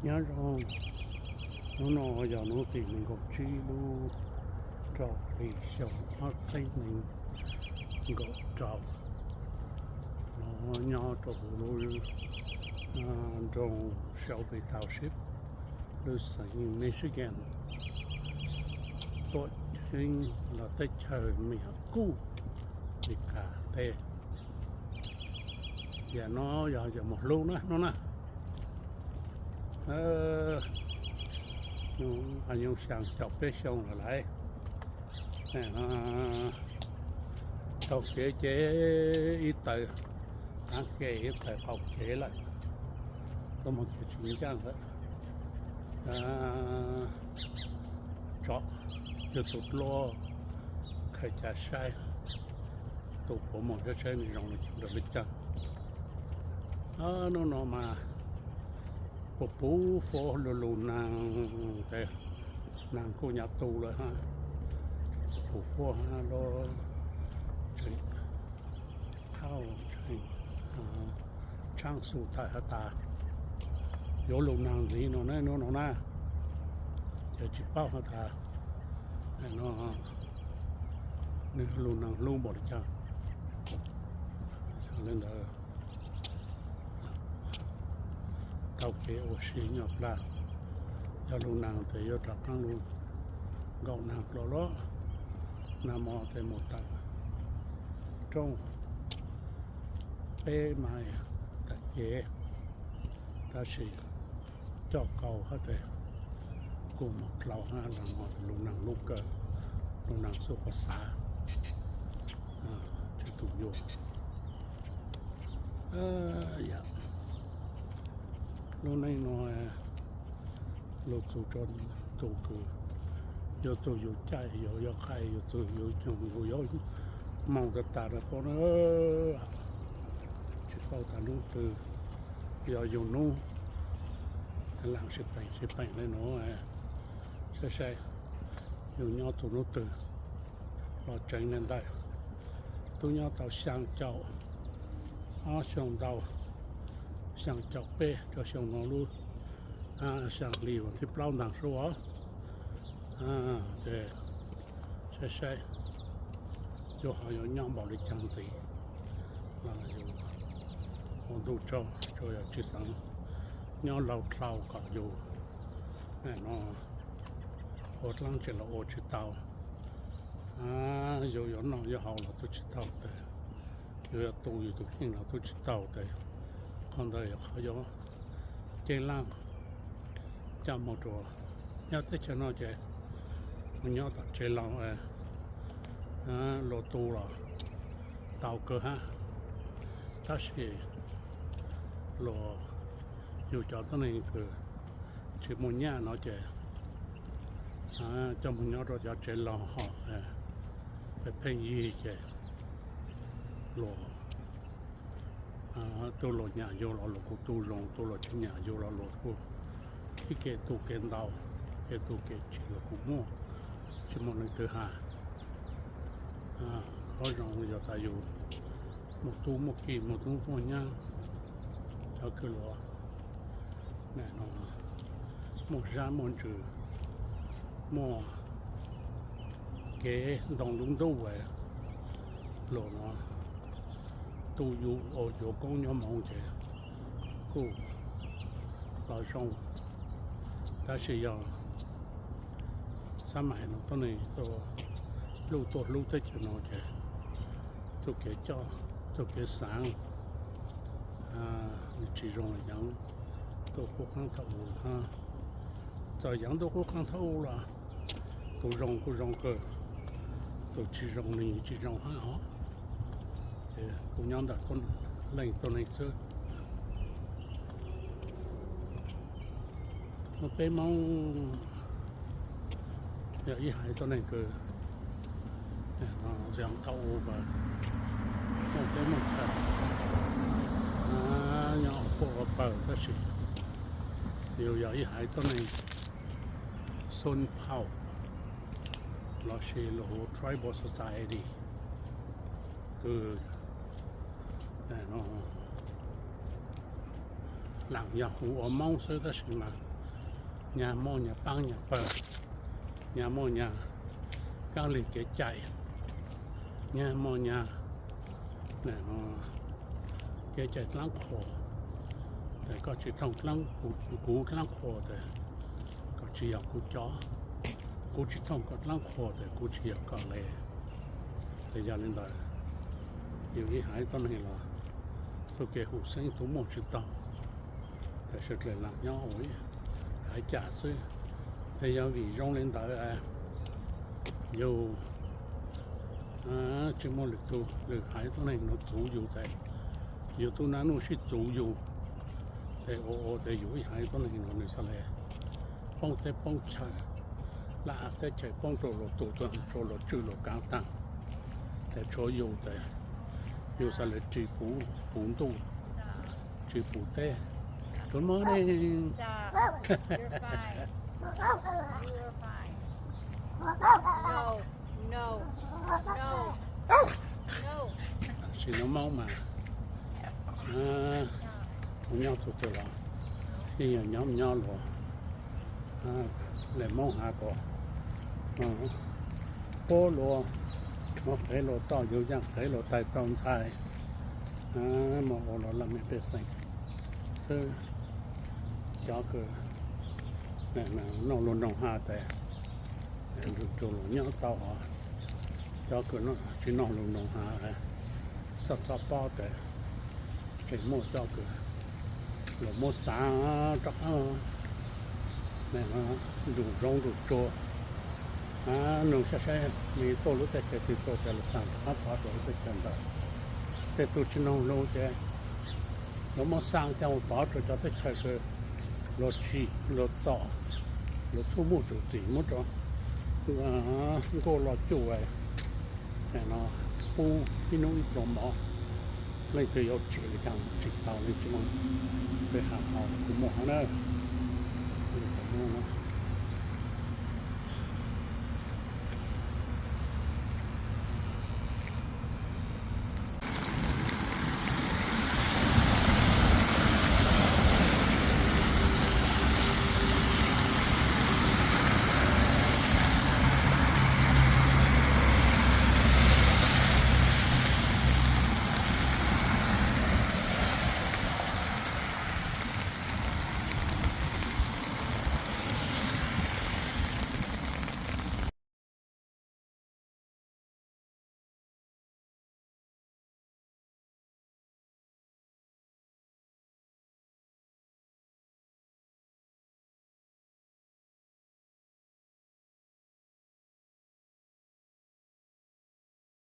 Nyob zoo, hnub no yog hnub tim nees nkaum tsib lub rau hli xyoo ob txhiab nees nkaum rau. No nyob rau hauv lub nroog Shelby Township, lub xeev Michigan, tuaj tseem los teb chaws Amelikas teb. Yam no yog yam mus hlub na hnub na. Nyoo xyaa caum peb xyoo lawm lauj. Taug kev ces ib tawm av ke ib tawm qaum kev lawm, tuaj mus kev tsis ncaj lawm. Tso yus tus dluab khaws cav saib, tus puav mus saib saib nws zoo li cas rau peb caug. Hnub no mas puv puv fuab lug lug naag, naag kuj nyuam tu lawm hab, puv puv fuab hab lub tseem phauj tseem tshaab xu tawm has tas yuav lug naag ntxiv no ne, hnub no na, ces tsis paub has tas no nws lug naag hlub npaum li cas. Yog li ntawd, taug kev ua si nyuaj plab, yog lug naag tes yuav rov qaab lug nkaum naag dlua lawm. Nag mo tes mus tawm rooj peb mais tawm kev, tab sis coj kaus hab tes kuj mus dlau hab, lug naag lub kawg, lug naag xub quas xav, tsis tus yuav. Lub neej no lug txug rua tus kws yuav txug yus caij, yus yuav qaij, yus txug yus nyoog, yus yuav moog tag tag rua pob na. Tsis paub tas nub twg yog yus nub laam sib peem sib peem le nuav. Saib saib yus nyob txug nub twg los tseev le ntawd. Tub nyob tau xyaa caum ob xyoo ntau, xyaa caum peb rua xyoo no lub xyaa hli uas thib plaub ntaag sub os. Ces saib saib yus ho yuav nyob npaum li caag ntxiv los yus ua ntuj tsaug, tsuas yog tsi xaav nyob laug dlhau kom yus no ua dlaab tsi los ua tsi tau. Yus yuav noj yuav haus los tub tsi tau tes, yus yuav tu yus tus kheej los tub tsi tau tes, qhov ntawd yog qhov yuav ceeb laaj coj moog rua. Nyob teb chaws no ces moog nyob tom tsev laug luas tu los tau kawg hab, tab sis luas yus cov tuab neeg kws tsis muaj nyaj no ces coj moog nyob rua cov tsev laug ho pheej yig ces luas tub luas nyam yug los luas kuj tu zoo, tub luas tsi nyam yug los luas kuj ib kev tu kev ntau, kev tu kev tsim los kuj muaj, tsi muaj leej twg has. Qhov zoo yog tas yus muaj tub muaj ki, muaj tub muaj nyab, cov kws luas muaj zab muaj ntsws, muaj kev ntoo lub ntuj es luas no tu yus ua yuav koob nyob moov ces kuj los zoo, tab sis yog xab maim no tuab neeg tuaj luj tuaj hlub teb chaws no ces txuj kev coj, txuj kev xaav tsi zoo, yaav tuaj qub qaab thaum u, txawm yaav tuaj qub qaab thaum u los tus zoo kuj zoo kawg, tus tsi zoo nws tsi zoo hab os. Ces kuv nyob ntawm leej tuab neeg xwb. Muaj peb Moob yog ib haiv tuab neeg kws thaum u, muaj peb Moob Thaj nyob puag ua pawg, tab sis yus yog ib haiv tuab neeg Sun Pau lossis lus hu Tribal Society, kws laam yog hu ua Moob xwb tab sis mas nyag muaj nyag paab nyag pawg, nyag muaj nyag kaab lig kev cai, nyag muaj nyag kev cai dlaab qhua. Tes koj tsi thooj kuv dlaab qhua tes koj tsi yog kuv cov, kuv tsi thooj koj dlaab qhua tes kuv tsi yog koj le. Tes yog li ntawd, yus ib haiv tuab neeg los txuj kev huv xeeb tub muaj tsi tau, tes sawv dlawg laag nyob ua ib haiv cam xwb. Tes yog vim zoo li ntawd, yus tsi muaj lwm tug lwm haiv tuab neeg nuav txuv yus tes, yus tub nab nuj sib txuv yus, tes ua ua tes yus ib haiv tuab neeg nuav nwg xaav le poob teb poob chaw, laj teb chaws poob rua luas tus, rua luas tswj luas kaav taag. Tes tshuav yus tes yus xaav le ris puv ntuj, ris puv teb. Good morning. Sim nuav Moob mas mus nyob txug twg los yeej yog nyob nyob luas. Le Moob has kuas puab luas muaj qev luas toj yug yaaj qev luas taig tau ntxhais, muaj ua luas laj mej pej xeem xwb. Cov kws noj lug noog has tes nrug luas nyob tau os. Cov kws tsi noj lug noog has txhob txhob paub tes tseem muaj cov kws luas muab xaav rov qaab nrug zoov nrug tsua. Noog saib saib, nws tuaj lub teb chaws twg tuaj tes luas xaav rov qaab pov rua lub teb chaws ntawd. Tej tug tsi noog lug ces luas muab xaav coj mus pov rua cov teb chaws kws luas tsim luas txom, luas txuj muaj tsum txim muab rua nkuaj loj cuj no pub ib nub ib pluag mov. Leej twg yuav tsim le caag tsim tau, leej tsi muaj peb has tau kuv muaj hov na.